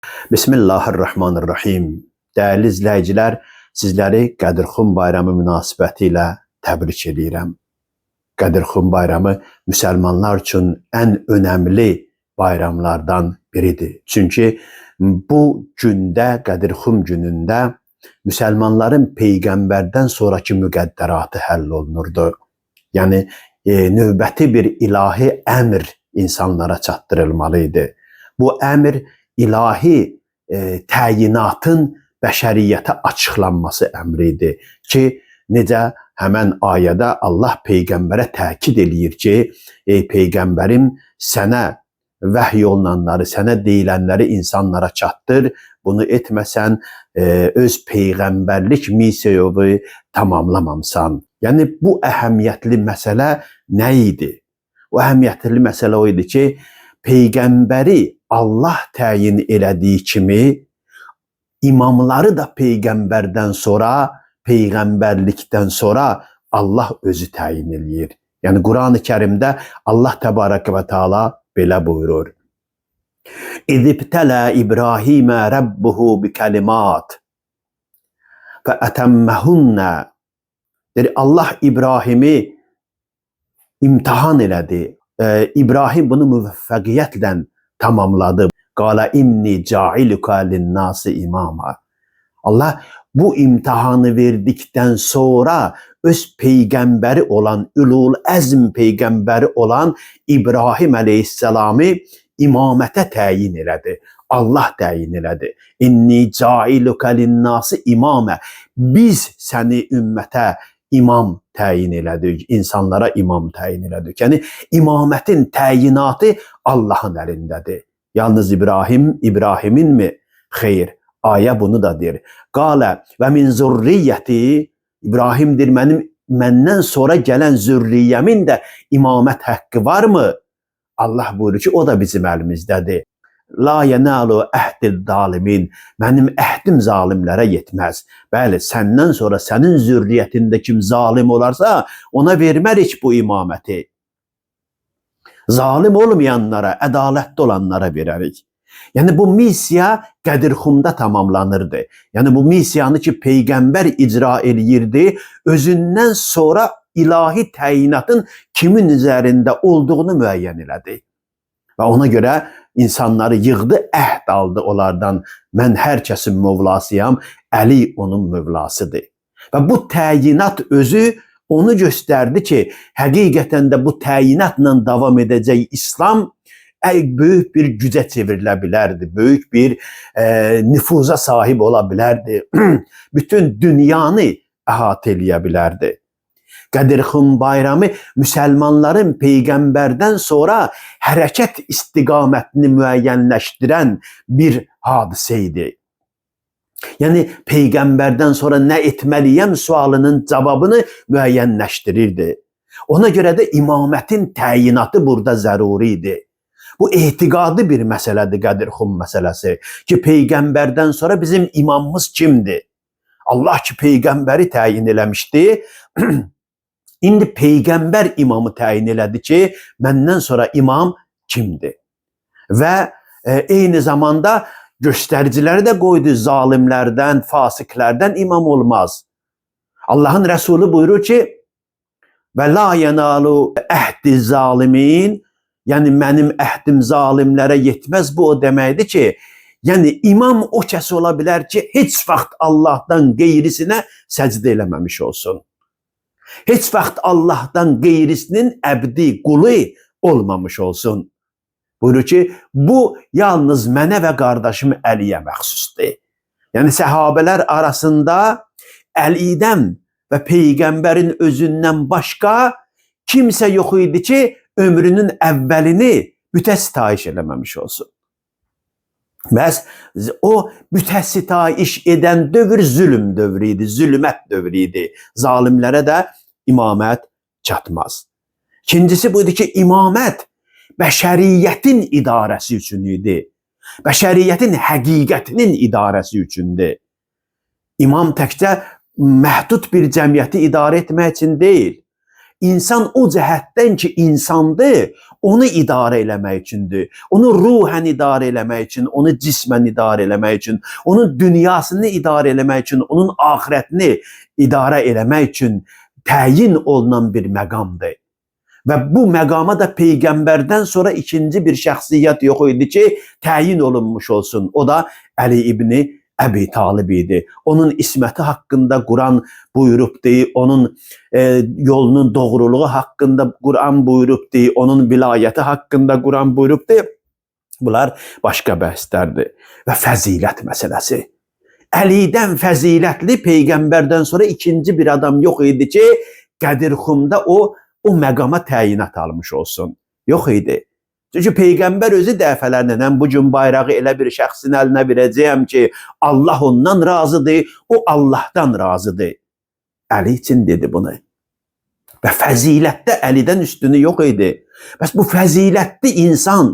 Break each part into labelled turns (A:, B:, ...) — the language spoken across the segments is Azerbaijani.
A: Bismillahirrahmanirrahim. Dəyərli izləyicilər, sizləri Qədir Xum bayramı münasibəti ilə təbrik edirəm. Qədir Xum bayramı müsəlmanlar üçün ən önəmli bayramlardan biridir. Çünki bu gündə, Qədir Xum günündə müsəlmanların peyğəmbərdən sonrakı müqəddəratı həll olunurdu. Yəni növbəti bir ilahi əmr insanlara çatdırılmalı idi. Bu əmr ilahi təyinatın bəşəriyyətə açıqlanması əmri idi ki, necə həmən ayədə Allah peyğəmbərə təkid eləyir ki, ey peyğəmbərim, sənə vəhy olunanları, sənə deyilənləri insanlara çatdır. Bunu etməsən öz peyğəmbərlik missiyonu tamamlamamısan. Yəni bu əhəmiyyətli məsələ nə idi? O əhəmiyyətli məsələ o idi ki, peyğəmbəri Allah təyin elədiyi kimi imamları da peyğəmbərdən sonra, peyğəmbərlikdən sonra Allah özü təyin eləyir. Yəni Qurani Kərimdə Allah Təbaraka və Taala belə buyurur: İzibtələ İbrahimə rəbbuhu bikəlimat fəətəmməhunnə. Deyir, Allah İbrahimi imtahan elədi. İbrahim bunu müvəffəqiyyətlə tamamladı. Qala inni cailuka linnasi imama. Allah bu imtahanı verdikdən sonra öz peyğəmbəri olan, ülul əzm peyğəmbəri olan İbrahim əleyhissalamı imamətə təyin elədi. Allah təyin elədi. İnni cailuka linnasi imamə. Biz səni ümmətə imam təyin elədik, insanlara imam təyin elədik. Yəni imamətin təyinatı Allahın əlindədir. Yalnız İbrahim, İbrahimin mi? Xeyr, ayə bunu da deyir. Qalə və min zürriyyəti, İbrahimdir mənim məndən sonra gələn zürriyyəmin də imamət haqqı varmı? Allah buyurur ki, o da bizim əlimizdədir. La yenalu əhdil zalimin. Mənim əhdim zalimlərə yetməz. Bəli, səndən sonra sənin zürriyyətində kim zalim olarsa, ona vermərik bu imaməti. Zalim olmayanlara, ədalətli olanlara verərik. Yəni bu missiya Qədir Xumda tamamlanırdı. Yəni bu missiyanı ki peyğəmbər icra eləyirdi, özündən sonra ilahi təyinatın kimin üzərində olduğunu müəyyən elədi. Və ona görə insanları yığdı, əhd aldı onlardan. Mən hər kəsin mövlasıyam, Əli onun mövlasıdır. Və bu təyinat özü onu göstərdi ki, həqiqətən də bu təyinatla davam edəcək İslam böyük bir gücə çevrilə bilərdi, böyük bir nüfuza sahib ola bilərdi. Bütün dünyanı əhatə eləyə bilərdi. Qədir Xum bayramı müsəlmanların peyğəmbərdən sonra hərəkət istiqamətini müəyyənləşdirən bir hadisə idi. Yəni peyğəmbərdən sonra nə etməliyəm sualının cavabını müəyyənləşdirirdi. Ona görə də imamətin təyinatı burada zəruri idi. Bu etiqadi bir məsələdir Qədir Xum məsələsi ki, peyğəmbərdən sonra bizim imamımız kimdir? Allah ki peyğəmbəri təyin eləmişdi. İndi peyğəmbər imamı təyin elədi ki, məndən sonra imam kimdir? Və eyni zamanda göstəriciləri də qoydu zalimlərdən, fasiqlərdən imam olmaz. Allahın Rəsulu buyurur ki, və la yenalu əhdi zalimin, yəni mənim əhdim zalimlərə yetməz. Bu o deməkdir ki, yəni imam o kəs ola bilər ki, heç vaxt Allahdan qeyrisinə səcdə eləməmiş olsun. Heç vaxt Allahdan qeyrisinin əbdi, qulu olmamış olsun. Buyurur ki, bu yalnız mənə və qardaşım Əliyə məxsusdur. Yəni səhabələr arasında Əlidən və peyğəmbərin özündən başqa kimsə yox idi ki, ömrünün əvvəlini bütə sitayiş eləməmiş olsun. Bəs o bütə sitayiş edən dövr zülm dövrü idi, zülmət dövrü idi. Zalimlərə də imamət çatmaz. İkincisi buydu ki, imamət bəşəriyyətin idarəsi üçün idi. Bəşəriyyətin həqiqətinin idarəsi üçündür. İmam təkcə məhdud bir cəmiyyəti idarə etmək üçün deyil. İnsan o cəhətdən ki insandır, Onu idarə eləmək üçündür. Onu ruhən idarə eləmək üçün, onu cismən idarə eləmək üçün, onun dünyasını idarə eləmək üçün, onun axirətini idarə eləmək üçün təyin olunan bir məqamdır. Və bu məqama da peyğəmbərdən sonra ikinci bir şəxsiyyət yox idi ki, təyin olunmuş olsun. O da Əli ibni Əbi Talib idi. Onun isməti haqqında Quran buyurubdu, onun yolunun doğruluğu haqqında Quran buyurubdu, onun vilayəti haqqında Quran buyurubdu. Bunlar başqa bəhslərdir. Və fəzilət məsələsi. Əlidən fəzilətli peyğəmbərdən sonra ikinci bir adam yox idi ki, Qədirxumda o məqama təyinat almış olsun. Yox idi. Çünki Peyğəmbər özü dəfələrlə mən bu gün bayrağı elə bir şəxsin əlinə verəcəyəm ki, Allah ondan razıdır, o Allahdan razıdır. Əli üçün dedi bunu. Və fəzilətdə Əlidən üstünü yox idi. Bəs bu fəzilətli insan,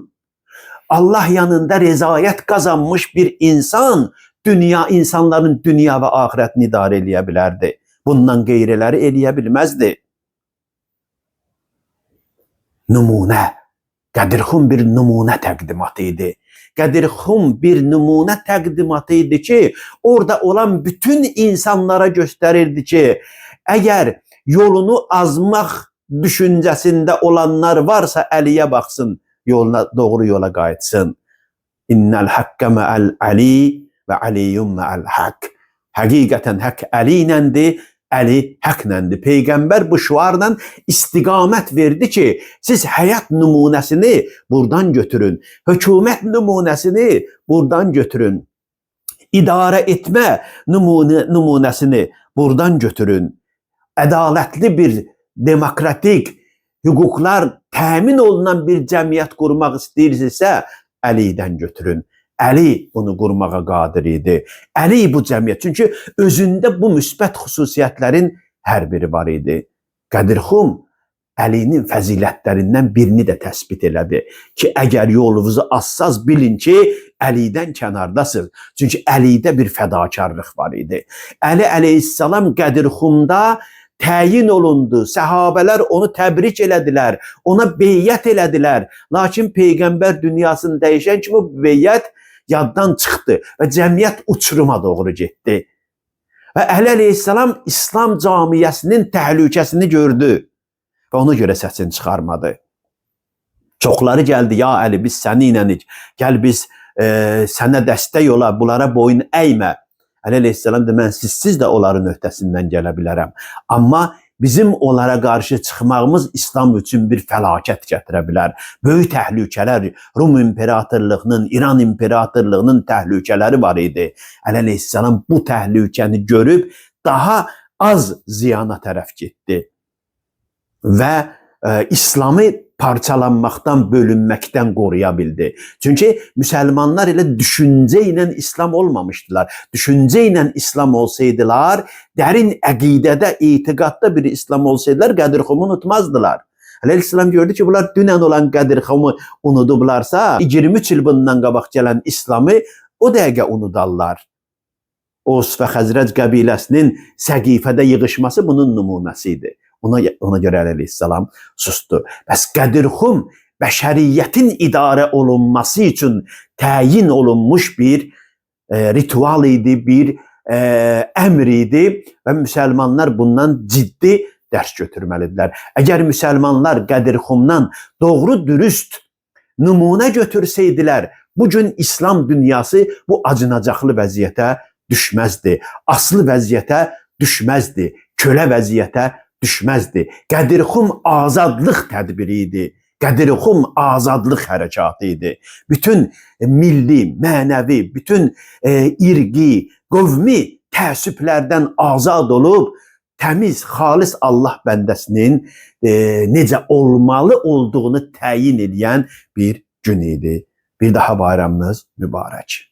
A: Allah yanında rezayət qazanmış bir insan, dünya insanların dünya və axirətini idarə eləyə bilərdi. Bundan qeyriləri eləyə bilməzdi. Nümunə. Qədirxum bir nümunə təqdimatı idi. Qədirxum bir nümunə təqdimatı idi ki, orada olan bütün insanlara göstərirdi ki, əgər yolunu azmaq düşüncəsində olanlar varsa Əliyə baxsın, yoluna, doğru yola qayıtsın. İnnəl haqqə mə'əl Ali və Aliyyun mə'əl haqq. Həqiqətən haqq Əli iləndir, Əli həqləndir. Peyğəmbər bu şüarla istiqamət verdi ki, siz həyat nümunəsini buradan götürün. Hökumət nümunəsini buradan götürün. İdarə etmə nümunəsini buradan götürün. Ədalətli bir demokratik hüquqlar təmin olunan bir cəmiyyət qurmaq istəyirsinizsə, Əlidən götürün. Əli bunu qurmağa qadir idi. Əli bu cəmiyyət. Çünki özündə bu müsbət xüsusiyyətlərin hər biri var idi. Qədirxum Əlinin fəzilətlərindən birini də təsbit elədi ki, əgər yolunuzu azsaz bilin ki, Əlidən kənardasınız. Çünki Əlidə bir fədakarlıq var idi. Əli əleyhissalam Qədirxumda təyin olundu. Səhabələr onu təbrik elədilər, ona beyyət elədilər. Lakin Peyğəmbər dünyasını dəyişən kimi bu beyyət yaddan çıxdı və cəmiyyət uçuruma doğru getdi. Və Əli əleyhissalam İslam camiyyəsinin təhlükəsini gördü və ona görə səsini çıxarmadı. Çoxları gəldi, ya Əli biz səni ilənik, gəl biz sənə dəstək ola, bunlara boyun əymə. Əli əleyhissalam da mən sizsiz də onların öhdəsindən gələ bilərəm. Amma bizim onlara qarşı çıxmağımız İslam üçün bir fəlakət gətirə bilər. Böyük təhlükələr, Rum imperatorluğunun, İran imperatorluğunun təhlükələri var idi. Əli əleyhissalam bu təhlükəni görüb daha az ziyana tərəf getdi. Və İslamı parçalanmaqdan, bölünməkdən qoruya bildi. Çünki müsəlmanlar elə düşüncə ilə İslam olmamışdılar. Düşüncə ilə İslam olsaydılar, dərin əqidədə, etiqadda bir İslam olsaydılar, Qədirxumu unutmazdılar. Əleyhissalam gördü ki, bunlar dünən olan Qədirxumu unudublarsa, 23 il bundan qabaq gələn İslamı o dəqiqə unudarlar. Os və Xəzrəc qəbiləsinin Səqifədə yığışması bunun nümunəsi idi. Ona görə Əli əleyhissalam sustu. Bəs Qədirxum bəşəriyyətin idarə olunması üçün təyin olunmuş bir ritual idi, bir əmr idi və müsəlmanlar bundan ciddi dərs götürməlidirlər. Əgər müsəlmanlar Qədirxumdan doğru dürüst nümunə götürsəydilər, bugün İslam dünyası bu acınacaqlı vəziyyətə düşməzdi. Aslı vəziyyətə düşməzdi, kölə vəziyyətə düşməzdi. Qədirxum azadlıq tədbiri idi. Qədirxum azadlıq hərəkatı idi. Bütün milli, mənəvi, bütün irqi, qövmi təəssüflərdən azad olub təmiz, xalis Allah bəndəsinin necə olmalı olduğunu təyin edən bir gün idi. Bir daha bayramınız mübarək.